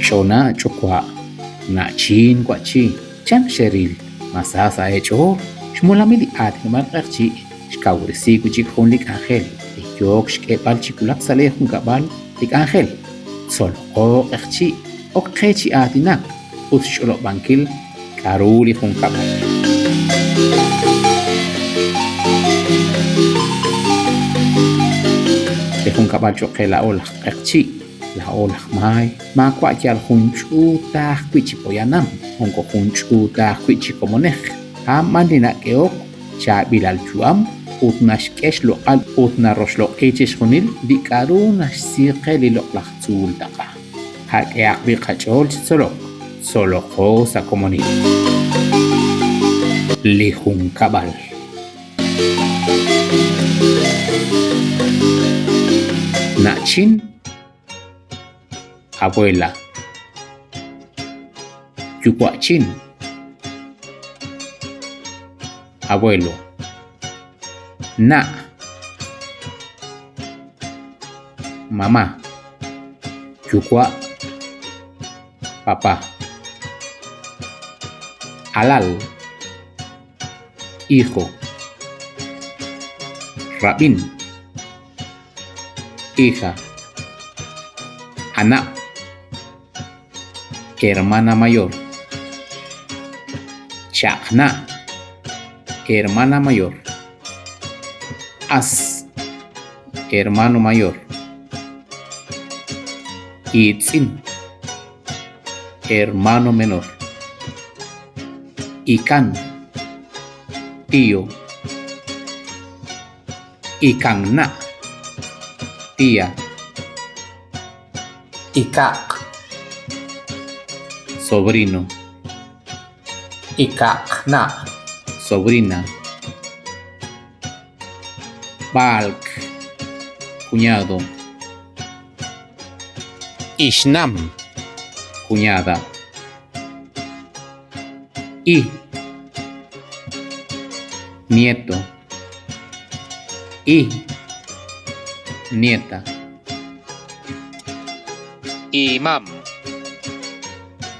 Ch'ona ch'uwa', na'chin wa'chi, chan xeril, ma sa sa' eech'ool? Xmolamil li aatinob'aal q'eqchi' xkawresi wi' chik jun li k'anjel li yook xk'eeb'al chi wulak sa' lee junkab'al li k'anjel. Tzoloqo q'eqchi' ok qe chi aatinak ut xch'olob'ankil k'a'ru li junkab'al. Li junkab'al cho'q qe laa'o laj q'eqchi', laa'o laj maay, maawa' yal jun ch'uut ta ajwi' chi poyanam, moko jun ch'uut ta ajwi' chi komonej, a'an b'an li nak'ehok chaab'ilal yu'am ut naxk'e xloq'al ut naroxloq'i chixjunil li k'a'ru naxsi qe li loq'laj tzuul taq'a. Qak'ehaq b'i' qach'ool chi tzolok, tzoloqo sa' komonil. Li junkab'al. Na'chin, abuela. Yuwa'chin, abuelo. Na', mamá. Yuwa', papá. Alal, hijo. Rab'in, hija. Anab', hermana mayor. Chaq'na', hermana mayor. As, hermano mayor. Iitz'in, hermano menor. Ikan, tío. Ikanna', tía. Ikaq, sobrino. Ikaqna', sobrina. Balk, cuñado. Ixnam, cuñada. I, nieto. I, nieta. Imam,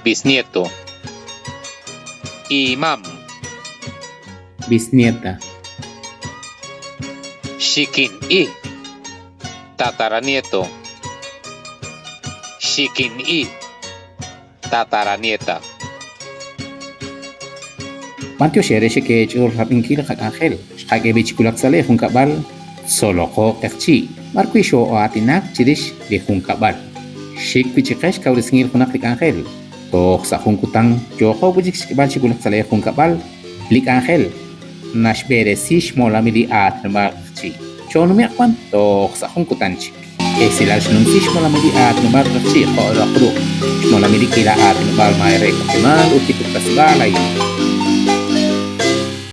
bisnieto. Imam, bisnieta. Xikin I, tataranieto. Xikin I, tataranieta. B'antiox eere xekeech'ool rab'inkil li qak'anjel, xqak'e b'i chi wulak sa' lee junkab'al Tzoloqo Q'eqchi', b'ar wi' xoo'aatinak chirix li junkab'al. Xik wi' chik qe xkawresinkil junaq li k'anjel. Toj sa' jun kutan yooqo wi' chik xk'eb'al chi wulak sa' lee junkab'al li k'anjel naxb'eresi xmolamil li aatinob'aal Q'eqchi'. Choonume'q wan toj sa' jun kutan chik. Esilal xnumsi xmolamil li aatinob'aal Q'eqchi' jo' roq ruq' xmolamil li k'iila aatinob'aal maay re Watemaal ut li puktasib'aal a'in.